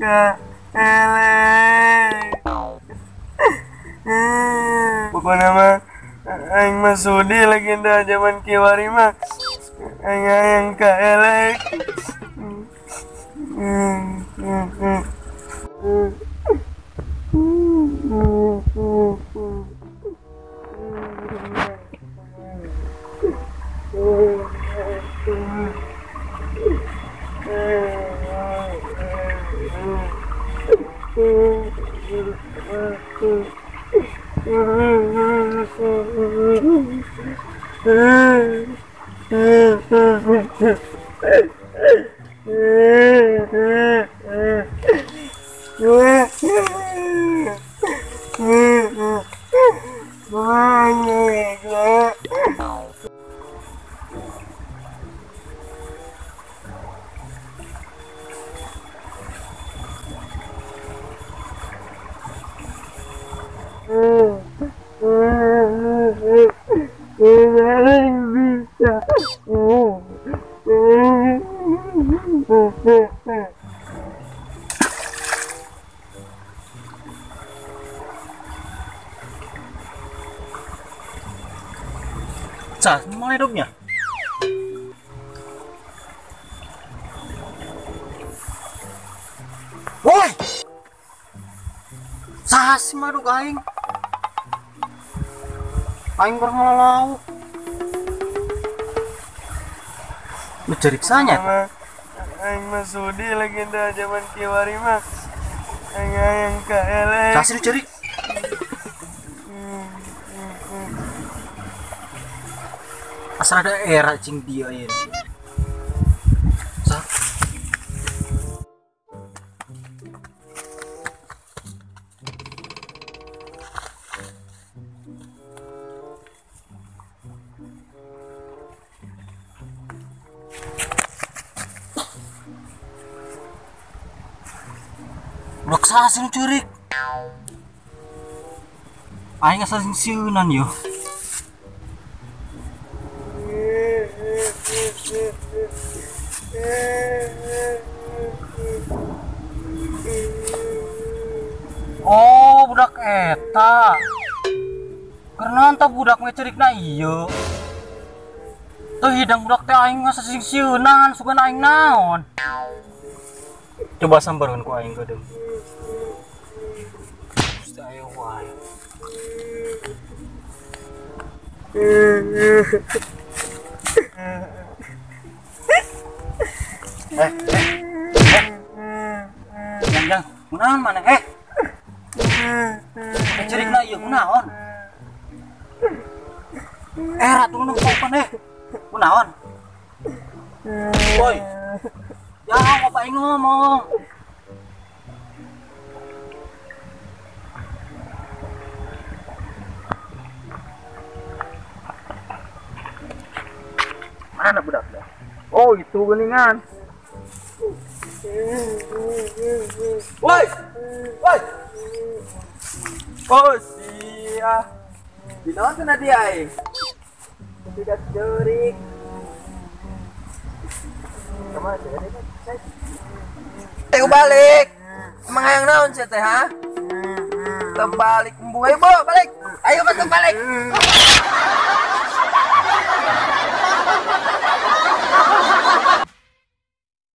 Ka elek. Pokoknya mah aing mah sudi legenda zaman kiwari mah aing hayang ka elek. Cah, mana hidupnya? Woi! Sah si maduk aing. Aing berngelalau. Lu cerik sanya. Aing mah sudi legenda zaman kiwari mah. Aing hayang ka elek. Sah si cerik. Asal ada era cing dia ini. Sah. Budak salah sih curik. Aing asal siunan yo. Oh, budak eta. Karena entah budak ngecerikna ieu. Teu hidang budak teh aing ngasa sing-sieunan, sugan aing naon. Coba sambarkeun ku aing geudeung. Gusti aya wae. Jang, kunaon maneh? Cerikna ieu kunaon? Ratu nu popan kunaon? Woi. Ya, apa aing ngomong? Mana budaknya? Oh, itu geningan. Woi. Woi. Oh, sia. Dinaon cenah dia aing? Tidak jurik. Kumaha cenah? Teu balik. Emang hayang naon sia teh, ha? Terbalik embu, ayo balik. Ayo balik.